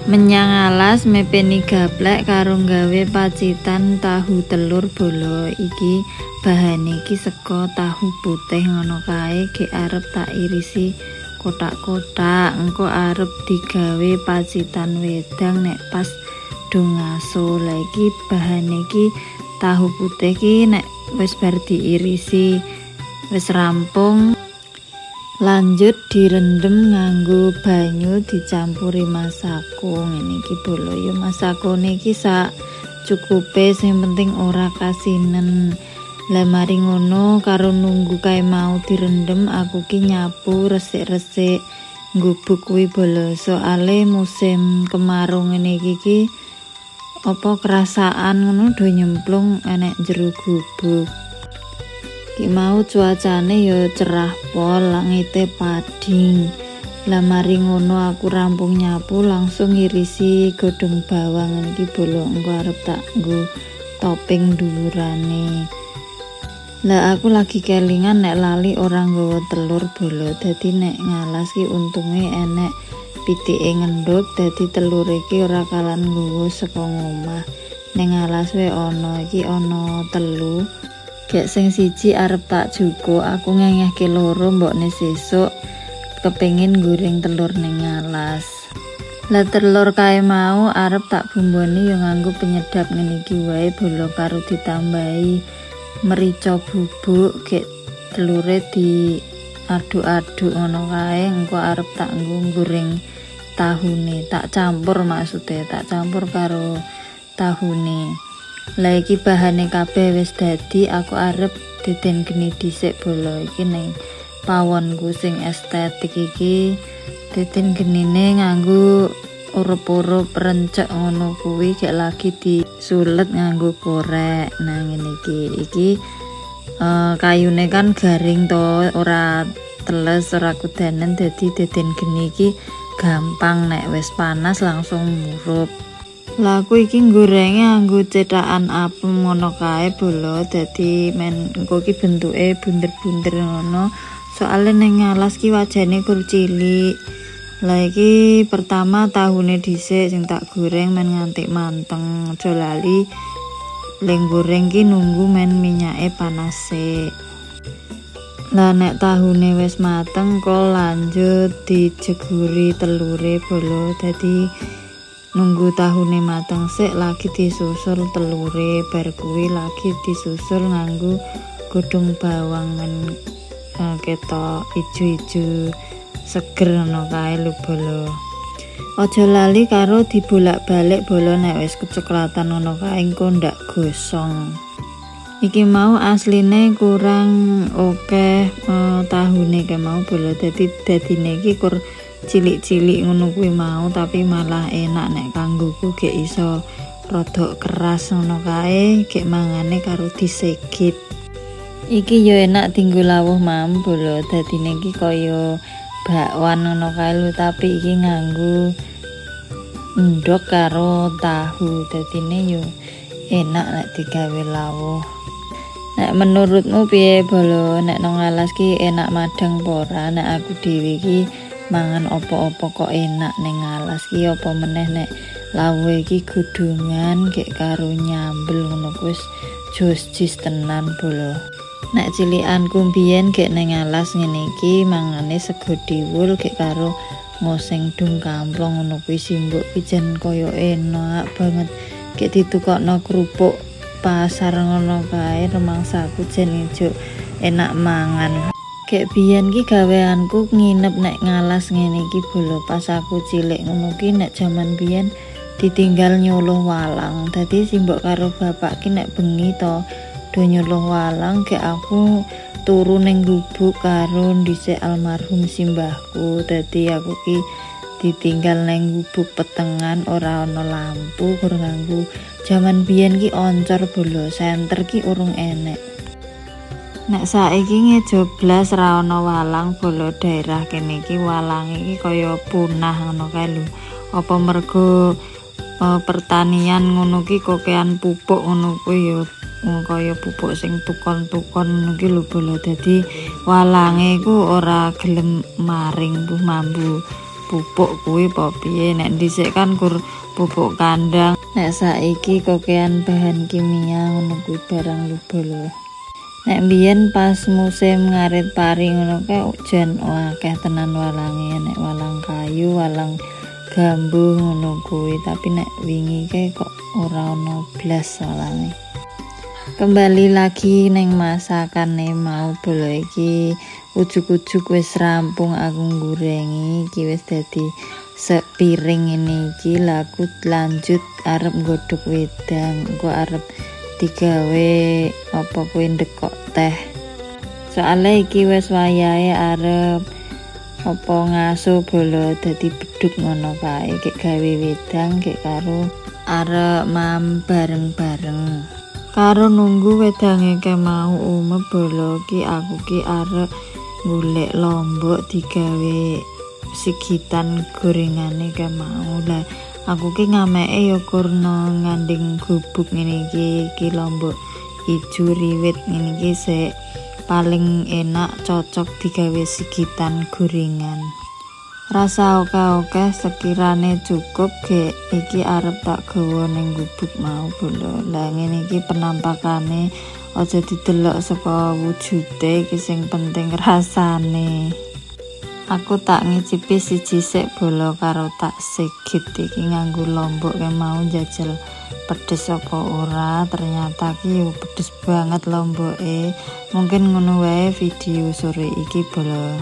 Menyang alas mepeni gaplek karo gawe pacitan tahu telur, bolo. Iki bahane iki saka tahu putih ngono kae, gek arep tak irisi kotak-kotak, engko arep digawe pacitan wedang nek pas do ngaso. Lah, iki bahane iki tahu putih iki nek wis bar diirisi wis rampung, lanjut direndem nganggo banyu dicampuri Masako ngene iki, bolo. Ya, Masakone iki sak cukupe, sing penting ora kasinen. Lah, mari ngono karo nunggu kae mau direndem, aku ki nyapu resik-resik gubuk kuwi, bolo. Soale musim kemarau ngene iki ki apa kerasaan ngono, do nyemplung enek jero gubuk. Ki mau cuacane ya cerah pol, langite pading. Lah, mari ngono aku rampung nyapu langsung ngirisi godhong bawang iki, bolo, engko arep tak nggo topping dhuwurane. Lah, aku lagi kelingan nek lali ora nggawa telur, bolo. Dadi nek ngalas ki untunge enek pitike ngendhog, dadi telur iki ora kalan nggawa saka ngomah. Ning alas wae ana, iki ana telu. Gek sing siji arep tak jukuk, aku ngengehke loro, mbokne sesuk kepengin goreng telur ning alas. Lah, telur kae mau arep tak bumboni ya nganggo penyedap ngene iki wae, bolo, karo ditambahi merica bubuk. Gek telure diaduk-aduk ngono kae, engko arep tak nggo goreng tahune, tak campur, maksude tak campur karo tahune. Lah, iki bahane kabeh wis dadi, aku arep deden geni dhisik, bolo. Iki ning pawonku sing estetik iki deden genine nganggo urup-urup rencek ngono kuwi, gek lagi disulet nganggo korek. Nah, ngene iki iki kayune kan garing to, ora teles, ora kudanen, dadi deden geni iki gampang, nek wis panas langsung murup. Lah, aku iki nggorenge nganggo cetakan apem ngono kae, bolo, dadi men engko iki bentuke bunder-bunder ngono, soale ning alas ki wajane kur cilik. Lah, iki pertama tahune dhisik sing tak goreng men nganti manteng. Aja lali le goreng ki nunggu men minyake panas sik. Lah, nek tahune wis mateng kok lanjut dijeguri telure, bolo. Dadi nunggu tahune mateng sik, lagi disusul telure, bar kuwi lagi disusul nganggo godhong bawang men ketok ijo-ijo seger ngono kae lho, bolo. Aja lali karo dibolak-balik, bolo, nek wis kecoklatan ngono kae, engko ndak gosong. Iki mau asline kurang akeh tahune kae mau, bolo, dadi dadine iki kur cilik-cilik ngono kuwi mau, tapi malah enak nek kanggoku, gek iso rodok keras ngono kae, gek mangane karo disigit. Iki yo enak dinggo lawuh mam, bolo. Dadine iki kaya bakwan ngono kae lho, tapi iki nganggo endhog karo tahu, dadine yo enak nek digawe lawuh. Nek menurutmu piye, bolo? Nek nang alas ki enak madang apa ora? Nek aku dhewe iki mangan apa-apa kok enak ning alas ki, apa meneh nek lawuhe iki godhongan gek karo nyambel ngono kuwi, wis jos jis tenan, bolo. Nek cilikanku mbiyen gek ning alas ngene iki mangane sego diwul gek karo ngoseng dung kamplong ngono kuwi, simbok ki jan koyo enak banget. Gek ditukokno kerupuk pasar ngono kae, rumangsaku jan ijo enak mangan. Gek biyen ki gaweanku nginep nek ngalas ngene iki, bolo. Pas aku cilik ngono ki, nek jaman biyen ditinggal nyuluh walang. Dadi simbok karo bapak ki nek bengi to do nyuluh walang, gek aku turu ning gubuk karo dhisik almarhum simbahku. Dadi aku ki ditinggal neng gubuk petengan, ora ana lampu, kur nganggo jaman biyen ki oncor, bolo, senter ki urung enek. Nek saiki ngejo blas ra ana walang, bolo. Daerah kene iki walange iki kaya punah ngono kae lho. Apa mergo pertanian ngono ki kokean pupuk ngono kuwi ya, kaya pupuk sing tukon-tukon ngono ki lho, bolo. Dadi walange iku ora gelem maring, mbuh mambu Pupuk kuwi apa piye. Nek dhisik kan gur pupuk kandang, nek saiki kokean bahan kimia ngono kuwi barang lho, bolo. Nek mbiyen pas musim ngarit pari ngono kae jan akeh tenan walange, nek walang kayu, walang gambuh ngono kuwi, tapi nek wingi kae kok ora ono blas walange. Kembali lagi neng masakane mau, bolo. Iki ujug-ujug wis rampung aku nggorengi, iki wis dadi sepiring ngene iki. Lah, aku lanjut arep nggodhog wedang, engko arep digawe apa kuwi, ndekok teh, soalnya iki wis wayahe arep apa, ngaso, bolo. Dadi beduk ngono kae gek gawe wedang, gek karo arep mam bareng-bareng. Karo nunggu wedange ke mau umep, bolo, ki aku ki arep golek lombok digawe sigitan gorengane ke mau. Lah, aku ki ngameke ya kurna nganding gubuk ngene iki. Iki lombok ijo riwit ngene iki sik paling enak, cocok digawe sigitan gorengan. Rasah akeh-akeh, sekirane cukup gek iki arep tak gawa ning gubuk mau, bolo. Lah, ngene iki penampakane. Aja didelok saka wujude iki, sing penting rasane. Aku tak ngicipi siji sik, bolo, karo tak sigit iki nganggo lombok ke mau, njajal pedes apa ora. Ternyata ki yo pedes banget lomboke. Mungkin ngono wae video sore iki, bolo.